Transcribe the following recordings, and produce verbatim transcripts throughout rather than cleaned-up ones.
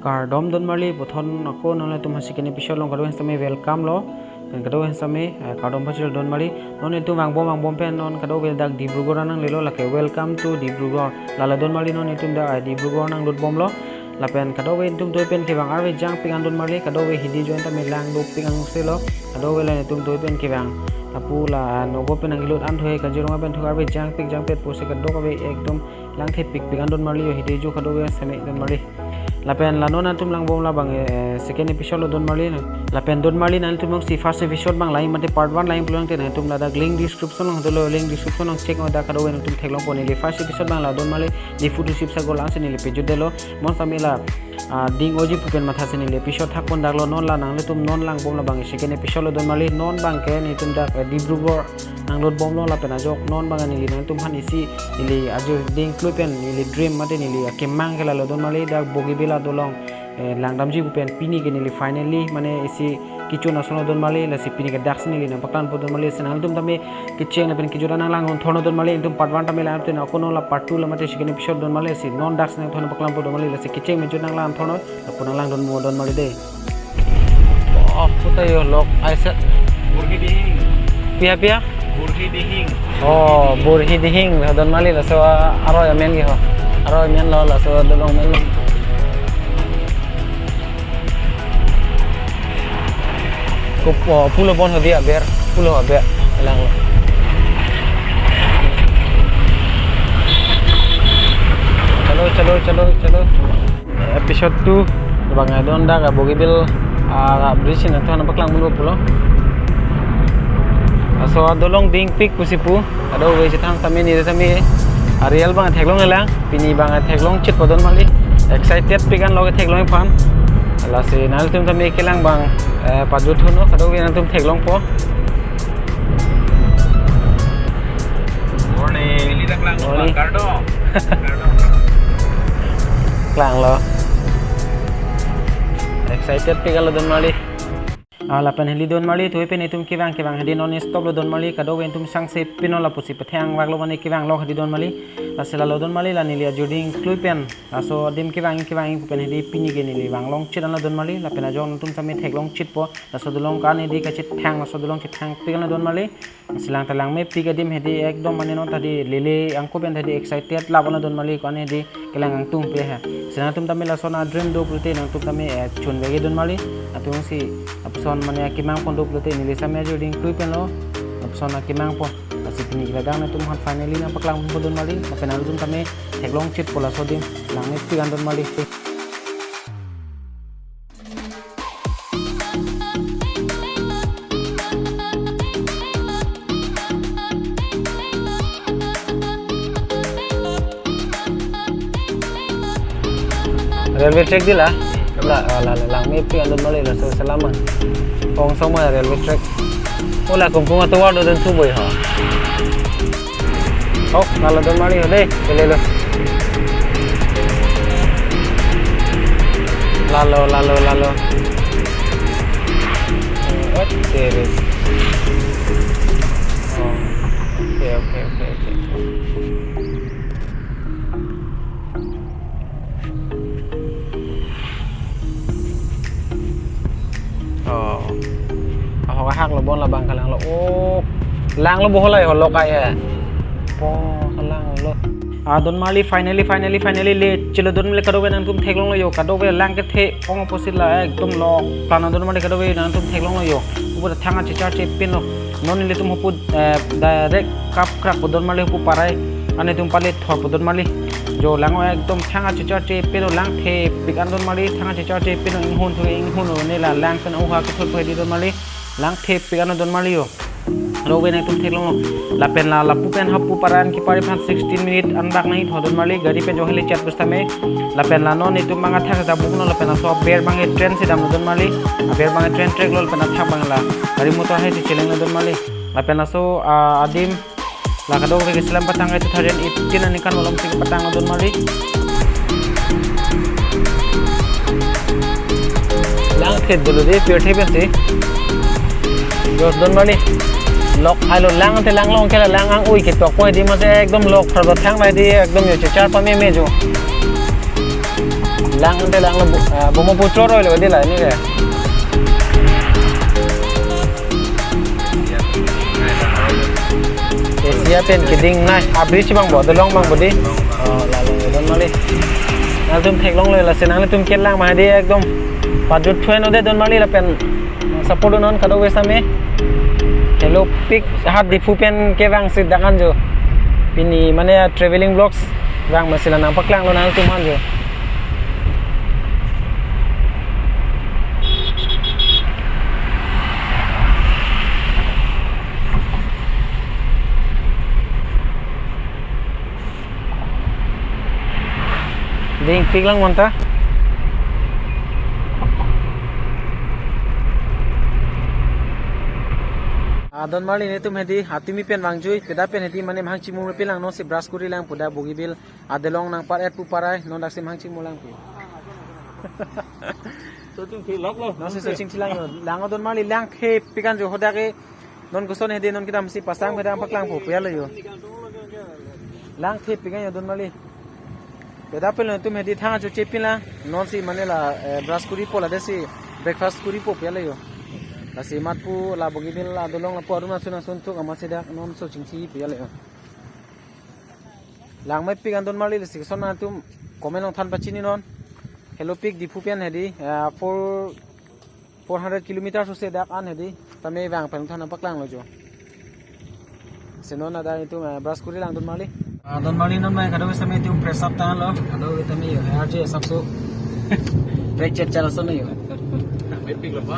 Kardom don marli, puthot ako non nelitum second episode along kadokave sitame welcome lo. Pen kadokave sitame, eh, kardom pachirlo don marli. Non nelitum vangbom vangbom pen non kadokave dak Dibrugarh nanglelo, lake welcome to Dibrugarh. Lalo don marli, non nelitum dak, eh, Dibrugarh nanglut bomlo. Lapen kadokave nelitum doi pen kevang arve jangpik an don marli, kadokave hidi ajoine tame lang dopik an selo. Kadokave la nelitum doi pen kevang. Lapu la, ah, Nagaon pen nangkelut an thu, Kaziranga pen thu arve jangpik jangpik pusi kadokave ekdom lang thepikpik an don marli, yo hidi ajo kadokave sitame don marli. Lapen la non nelitum langbom labang, eh, second episode lo don marli. Lapen don marli, nelitum jongsi first episode abang lang mate part one lang pulo tangte nelitum ladak link description along dolo, link description along check noi dak kadokave nelitum theklong pon neli first episode abang la don marli, Diphu to Sibsagar lang si neli pejut detlo. Mo sitame la, ah, ding oji pu pen mathasi neli episode thak pon daklo, non la nanglitum non langbom labang second episode lo don marli, non abangke nelitum dak, eh, Dibrugarh nanglut bomlo lapen ajok non abang neli nangtum aphan isi neli ajo ding klui pen neli dream mate neli akemang ke lalo don marli, dak Bogibeel adolong, eh, langdamji pu pen pini ke neli finally mane isi kechun ason lo don marli, lasi pini ke daksi neli nangpaklang po don marli, lasi nangtum tame kecheng lapen kejut an nanglang thorno don marli, nelitum part one tame lang pen ako non la part two la mate second episode don marli, lasi non daksi nangthorno paklang po don marli, lasi kecheng kejut nanglang thorno, lapu nanglang don mo don marli dei. Oh, puta yo lok aise. Burhi Dihing. Pia pia? Burhi Dihing. Oh, Burhi Dihing. Don marli laso aroi amen ke ho. Aroi amen lo laso dolong amen lo. Kup, oh, pulo bon hodi aber, pulo aber. Langlo. Chalo, chalo, chalo, chalo. Episode two, bang adon dak Bogibeel, ah, bridge nangthorno paklang mulo pulo. Laso adolong dingpik pusi pu, kadokave chethan tame neli tame, ah, real abang theklong lang, pini abang theklong chit po don marli, excited pik an lo ketheklong aphan. Lasi nangtum tame kelang abang, eh, pajut thuno, kadokave nangtum theklong po. Morning. Morning. Kardom. Klanglo. Excited pik an lo don marli. Ah, lapen heli don marli, doi pen nelitum kevang kevang hedi non stop lo don marli, kadokave nelitum sangse pino lapusi pathang vak lo mane kevang lo hedi don marli. Lasi lalo don marli, la neli ajuding klui pen laso adim kevang kevang pu pen hedi pini ke neli vanglong chit an lo don marli, lapen ajok nangtum tame theklong chit po, laso dolong kan hedi kachethang, laso dolong chethangpik an lo don marli. Lasi lang ta langmepik adim hedi ekdom mane non ta hedi lele angko pen ta hedi excited lap an lo don marli ko-an hedi kelang angtung pe ha. Lasi nangtum tame lason adream do pulote nangtum tame, eh, chun vek don marli. Atumsi lapuson mane akemang pon do pulote neli tame ajuding klui pen lo. Lapuson akemang pon. Lasi pini ke ladak nangtum aphan finally nangpaklang pon don marli. Lapen nangtum tame theklong chit po laso adim langmepik an don marli. Railway track di la? La, ah, la, la, langmepik an don marli laso selama. Ong song ma railway track. Ola kungkung atovar do don thu boi ha. Oh, lalo don marli ho dei, kelelo. Lalo, lalo, lalo. Oh, okay, okay, okay, okay. Oh. Ahok ahak lo bon labang kelang lo. Oh. Lang lo boholai holok ai he. Po kelang lo. Ah, don marli finally, finally, finally le chelo don marli kadokave nangtum theklong lo yo. Kadokave lang kethe ong opposite la ekdom lo. Plana don marli kadokave nangtum theklong lo yo. Ubo thang achechar chepin lo. Non nelitum hopu, eh, direct kapkrak po don marli hopu parai an nelitum pale thor po don marli. Jo lang o ekdom thang achechar chepin lo, lang thepik an don marli, thang achechar chepin lo, inghun thu inghun lo ne la lang pen uha kethur po hedi don marli, lang thepik an don marli yo. Kadokave nangtum theklong lo. Lapen la lapu pen hapu parai an kepari aphan sixteen minute an bak nangji tho don marli, gari pen jo heli chat bus tame. Lapen la non nelitum bang athak ta bukno lapen laso aber bang train si damlo don marli. Aber bang train track lo lapen athak bang la gari motor hai si cheleng lo don marli. Lapen laso, ah, adim la kadokave keselam patang ke two thousand eighteen aningkan malom si patang lo don marli. Lang thet dolo dei, pirthe pensi. Jos don marli. Lok ai lo lang te lang long ke la lang ang ui ketok po hedi mate ekdom lok phar ba thang bai di ekdom yo chechar pameme jo. Lang te lang lo bu-, ah, Brahmaputra aroi lo de la ni ke. Asia pen keding nai, a bridge abang bo, dolong abang bo di. Oh, la long don mali. Nangtum theklonglo, lasi nanglitum kelang ma di ekdom pajut thueno de don mali lapen support non kadokave sitame. Helopik hat Diphu pen kevang si dak an jo. Pini mane traveling vlogs vang masi la nangpaklanglo nangtum aphan jo. Dingpik lang manta. Ah, don mali netum hedi, ah, tumi pen vangjui, peda pen hedi mane mhang chimu pi lang non si brush kuri lang pu dak Bogibeel adolong nang par et pu parai, non daksi mhang chimu lang pu. So chingthilok lo. Non si so chingthi lang yo. Lang don mali lang thepik an jo hadak ke. Non koson hedi non kedam si pasang kedam paklangpo pu ya lo yo. Lang thepik an yo don mali. Peda pen netum hedi thang acho chepin la. Non si mane la, eh, brush kuripo la de si breakfast kuripo pu ya lo yo. Lasi mat pu la Bogibeel adolong lapu arum asun asun thuk amat si dak non so chingthi pu ya lo yo. Lang mepik an don mali lasi koson nangtum comment along than pachini non. Helopik Diphu pen hedi, ah, four, four hundred kilometer so se dak an hedi. Tame vang pen than paklanglo jo. Si non ada netum, ah, brush kuri lang don mali. Ah, don mali non mai kadokave sitame netum press up tanglo. Kadokave tame yo, R J sabso. Break chet chal so na yo. Mepik lo pa.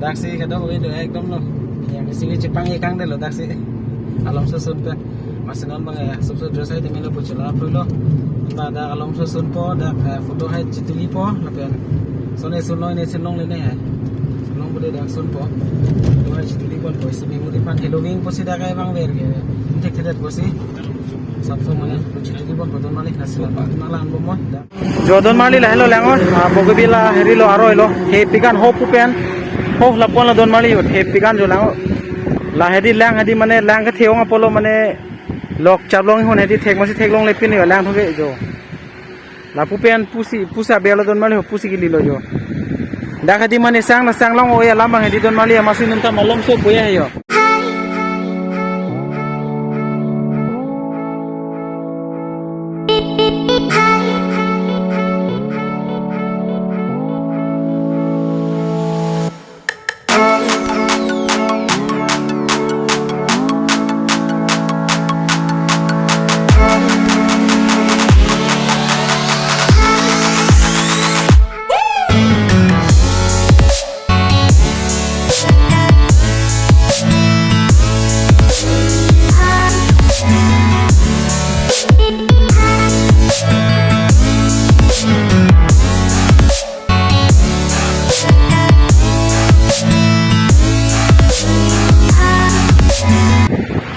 Daksi kadokave do ekdom lo. Yang isi chepang ikang de lo daksi. Along susun pen. Masi non bang ya, sup sup dress ai tame lo puchula apro lo. Ta dak along susunpo, dak, eh, photo hai chitulipo, lapen. So ne sunlong ne sunlongle ne hai. Sunlong bude dak sunpo. Photo hai chituliponpo, isi memory aphan Halloween pusi dak ai vangver ke. Thekthedet pusi. Sabso mane photo chituliponpo don mali nasi la nanglang bomnon. Dak. Jo don mali lahelo lang-o, ah, Bogibeel la heri lo aroi lo, thepik an ho pu pen, ho lapu an lo don mali yo, thepik an jo lang-o. La hedi lang hedi mane lang kethe-ong apotlo mane lok chaplong hon hedi thek masi theklongle pin yo lang thuke jo. Lapu pen pusi, pusi abelo don mali ho pusi kili lo jo. Dak hedi mane sang na sang long-o ya lam abang hedi don mali ya masi nangtum malom so boya he yo.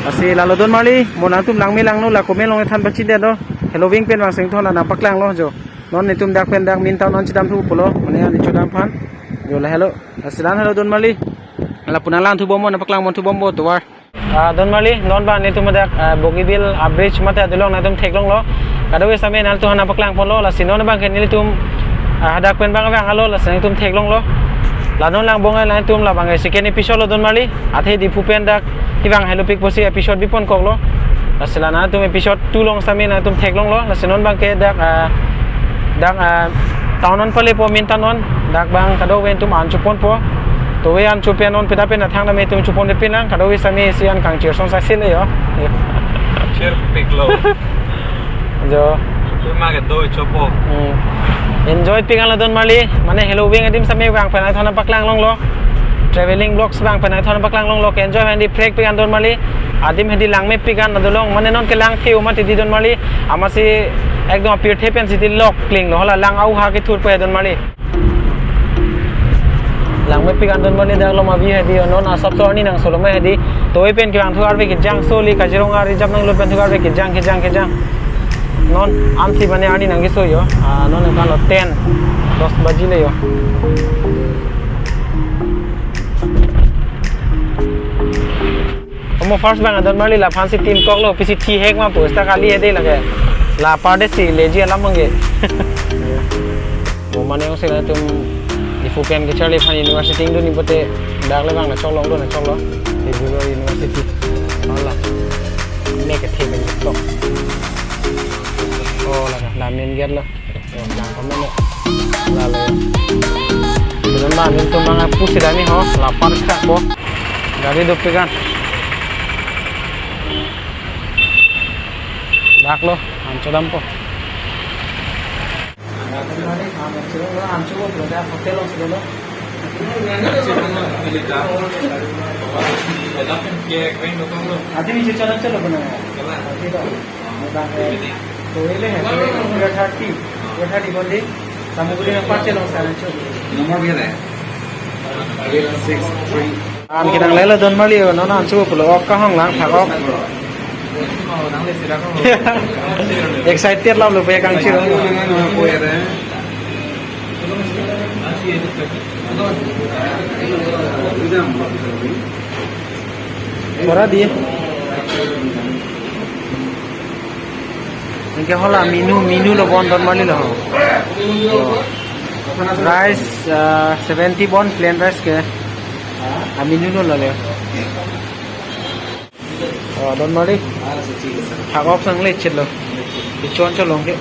Lasi lalo don mali, mo nangtum langme langno, la comment along than pachini do. Halloween pen vang sengthon nangpaklanglo jo. Non netum dak pen dak min town an chedam thu pulo, mane ani chodam aphan. Jo lahelo. Lasi la helo don mali. Lapu nanglang thu bomnon, nangpaklang mon thu bomnon tovar. Ah, don mali, non bang netum dak, ah, Bogibeel, ah, bridge mate adolong nangtum theklonglo. Kadokave sitame nangtum aphan nangpaklangponlo, lasi non bang ke nelitum, ah, hadak pen bang vang alo, lasi nangtum theklonglo. La non lang bong ai nangtum la bang ke second episode lo don mali. Athe Diphu pen dak kevang Hallopik pusi episode biponkoklo. Lasi la nangtum episode two along sitame nangtum theklonglo. Lasi non bang ke dak, ah, dak, ah, town an palepo min town an. Dak bang kadokave netum an choponpo. Tovar an choponnon pida pen athang dam netum chopon de pin lang. Kadokave sitame isi an kangchir song saksi le yo. Chirpiklo. Jo. Pima ke doi chopo. Hmm. Enjoy pik an lo don mali. Mane Halloween adim sitame vang pen nangtum aphan nangpaklanglonglo. Traveling vlogs vang pen nangtum aphan nangpaklanglonglo. Ke enjoy handi prek pik an don mali. Adim hedi langme pik an adolong. Mane non kelang the-o mati di don mali. Amatsi ekdom apirthe pen si ti lok klinglo. Hala lang au ha kethur pe don mali. Langme pik an don mali dak lo ma bi hedi non asap so arni nangso lo ma hedi. Tovar pen kevang thu arve kejang so li Kaziranga Reserve nanglo pen thu arve kejang kejang kejang. Non ansi mane arni nangkeso yo. Ah, non kan lo ten. Dos baji le yo. Omo first bang adon mali laphan si tim koklo pisi thi hek ma pu sta kali hedi lake. La apar de si leji alam abang ke. Mo mane ong sila tum Diphu pen kecharli aphan university ingdun ni pote dak le bang na cholo, ingdun na cholo. Diphu University. Mala. Ne kethe pen tok. Oh, la, la main gate lo. Oh, la kami lo. La le. Tum mane tum bang pusi dani ho, la apar kha ko. Gari dopik an. Dak lo, ancho dampo. Adi ni chechan chalo bana. Adi to. Bang, eh, to ele hai, to ele twelve thirty. Twelve thirty bonde. Samugri na pache long sa ancho. Number bhi hai. Eight six three. An kedang lelo don mali o, non ancho pulo ok kahong lang thak ok. Excited lam lo pe kangchir. Ora di. Anke hala menu, menu lo bon don mali lo. Rice, ah, seventy bon plain rice ke. A menu lo lo le. Oh, don mali. Thak ok sang le chit lo. Ichon cholong ke.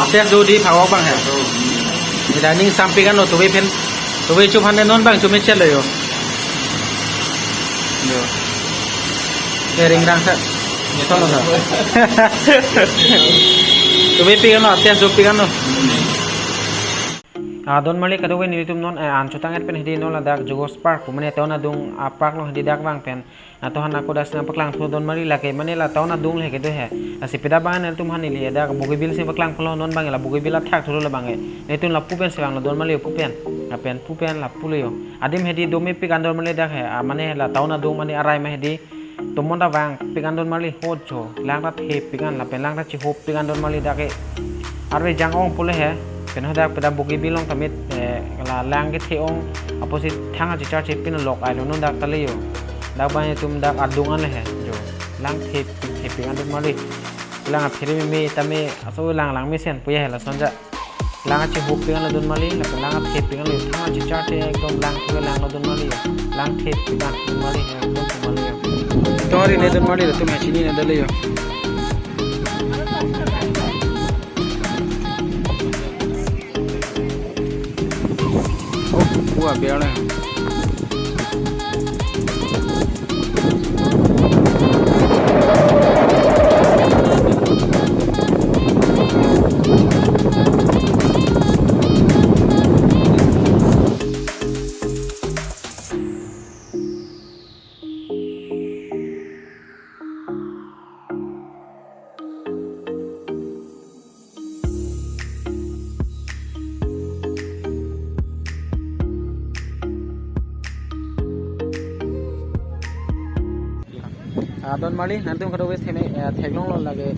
Ate do di phak ok bang he. Dining samping ano tuwe pen. Tuwe chu phan non bang chu me chelo yo. Yo. Kering rang sa. Solo sa. Tuwe pi ano ate do pi ano. Ah, don mali kadokave nelitum non, eh, an chutang et pen hedi non ladak Jogos Park pu mane town adung a park lo hedi dak vang pen. Natohan ako das nangpaklang thu don mali lake mane la town adung le ke do he. Lasi pida bang nelitum han neli dak Bogibeel si paklang phulo non bang la Bogibeel athak thulo la bang. Nelitum lapu pen si vang lo don mali pu pen. Lapen pu pen lapu lo yo. Adim hedi do mepik an don mali dak he. Ah, mane la town adung mane arai ma hedi. Tomon ta vangpik an don mali ho jo, lang ta thepik an lapen lang ta chihopik an don mali dak ke. Arve jang ong pule he, pen hadak peda Bogibeel along tamit, eh, la lang kethe ong, apotsi thang achichar chepin lok ai lo non dak ta le yo. Dak bang itum dak adung an le he, jo. Lang thepik thepik an don mali. Lang aphere meme tame, aso lang lang mesen puya he lason ja. Lang achihopik an lo don mali, lapen lang athepik an lo, thang achichar te ekdom lang thu lang lo don mali, lang thepik an don mali, ekdom don mali. Tori ne don mali, latum hachini ne dale yo. Oh, pu aber le. Ah, don mali, nangtum kadokave theme, eh, theklong lo lake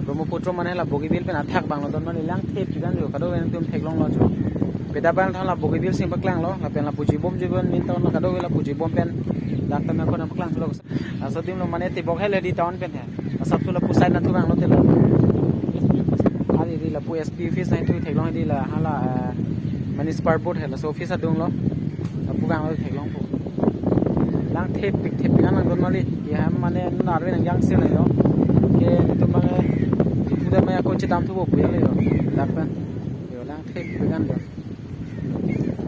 Brahmaputra mane la Bogibeel pen athak bang lo don mali lang thepik an lo kadokave nangtum theklong lo jo. Peda bang than la Bogibeel si paklang lo, lapen lapu chibom chibom min town la kadokave lapu chibom pen dak tame kona paklang lo. Laso adim lo mane tibok he le di town pen he. Asap tu lapu side na thu vang lo te lo. Ari di lapu S P office na thu theklong di la hala, eh, mane spar board he laso office adung lo. Lapu vang lo theklong po. Lang thepik thepik an nang don mali. Ya mane non arve nang yang sir lo yo. Ke tu mane tu pu da maya ko chetam thu bo puya le yo. Dak pen. Yo lang thepik an do.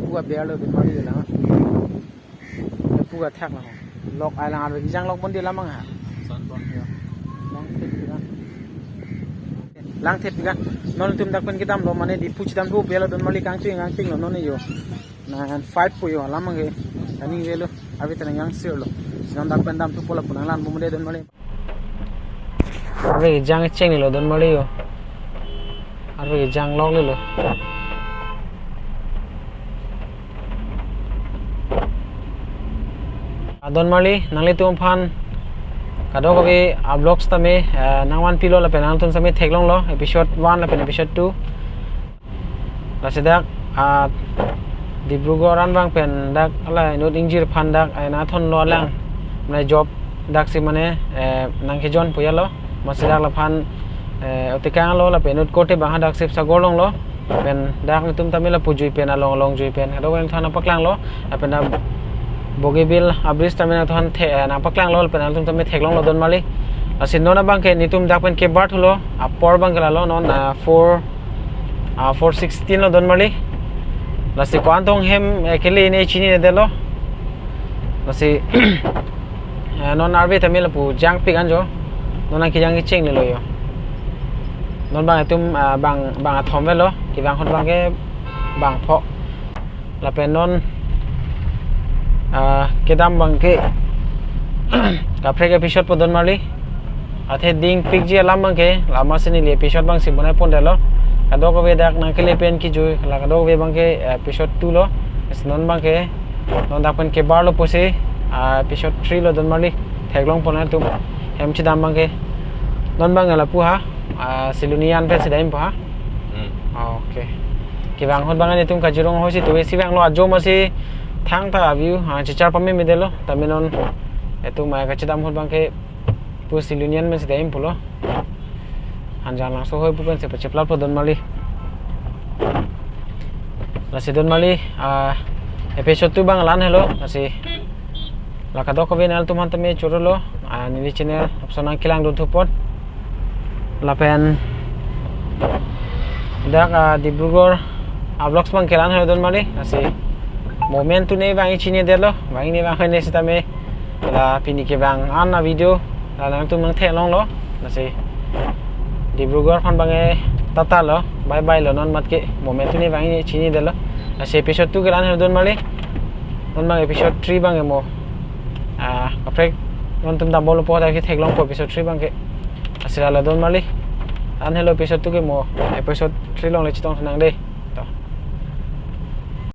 Pu aber lo don mali la. Pu athak lo. Lok ai lang arve jang lok bon di lamang ha. Lang thepik an. Lang thepik an. Non tum dak pen kedam lo mane Diphu chetam thu puya lo don mali kangching kangching lo non yo. Nine five pu yo alam ke. Tani velo. Abi tanang yang sir lo. Sinon dak pen dam thu pola punang lan bumde don mali. Abi jang cheng ni lo don mali yo. Abi jang lok ni lo. Ah, don mali, nanglitum aphan kadokave a vlogs tame, eh, nangvan pilo lapen nangtum tame theklong lo, episode one lapen episode two. Lasi dak, ah, Dibrugarh an abang pen dak hala inut ingjir aphan dak, eh, nathon lo lang. Mane job dak si mane, eh, nangkejon pu ya lo. Masi dak laphan, eh, otekang lo lapen inut korte abang ha dak Sibsagar along lo. Pen dak netum tame lapu jui pen along along jui pen kadokave nangthan nangpaklang lo. Lapen dak Bogibeel a-bridge tame nangthan the, eh, nangpaklang lo lapen netum tame theklong lo don marli. Lasi non abang ke netum dak pen kebar thulo. Apor abang ke lalo non, ah, four, ah, four sixteen lo don marli. Lasi ko-an tong hem, eh, kele ne chininedetlo. Lasi, eh, non arve tame lapu jangpik an jo. Non nangkejang kecheng le lo jo. Non abang itum, ah, bang, bang athom avelo. Kevang ahut abang ke bang pho. Lapen non, ah, kedam abang ke kaprek episode po don marli. Athe dingpikji alam abang ke, lama si neli episode abang si bonai pondetlo. Kadokave dak nangkele pen kejui, la kadokave abang ke episode two lo. Lasi non abang ke, non dak pen kebar lo pusi, ah, episode three lo don marli. Theklong pon atum. Hem chedam abang ke. Non abang lapu ha, ah, Silonijan pen si dam po ha. Hmm. Okay. Kevang ahut abang netum Kaziranga ahoi si tuve si vanglo ajo masi thangta a-view, ah, chichar pamemedetlo. Tame non itum mai kachedam ahut abang ke pu Silonijan pen si dam pulo. Hanjanglangso ahoi pu pen si pacheplat po don marli. Lasi don marli, ah, episode two abang la-an helo. Lasi la kadokave nanglitum aphan tame choro lo, ah, neli channel apson nangkelang dun thupon. Lapen dak, ah, Dibrugarh a-vlogs abang ke la-an helo don marli. Lasi moment tu ne vang chinidetlo, vang ne vang ne sitame la pini kevang an a-video la nangtum nangtheklong lo. Lasi Dibrugarh aphan abang ke tata lo, bye bye lo, non mat ke moment tu ne vang chinidetlo. Lasi episode two ke la-an helo don marli. Non abang episode three abang ke mo, ah, kaprek nangtum dambom lo po, dak ke theklong po episode three abang ke. Lasi la la don marli. La-an helo episode two ke mo, episode three along le chetong tha nang dei.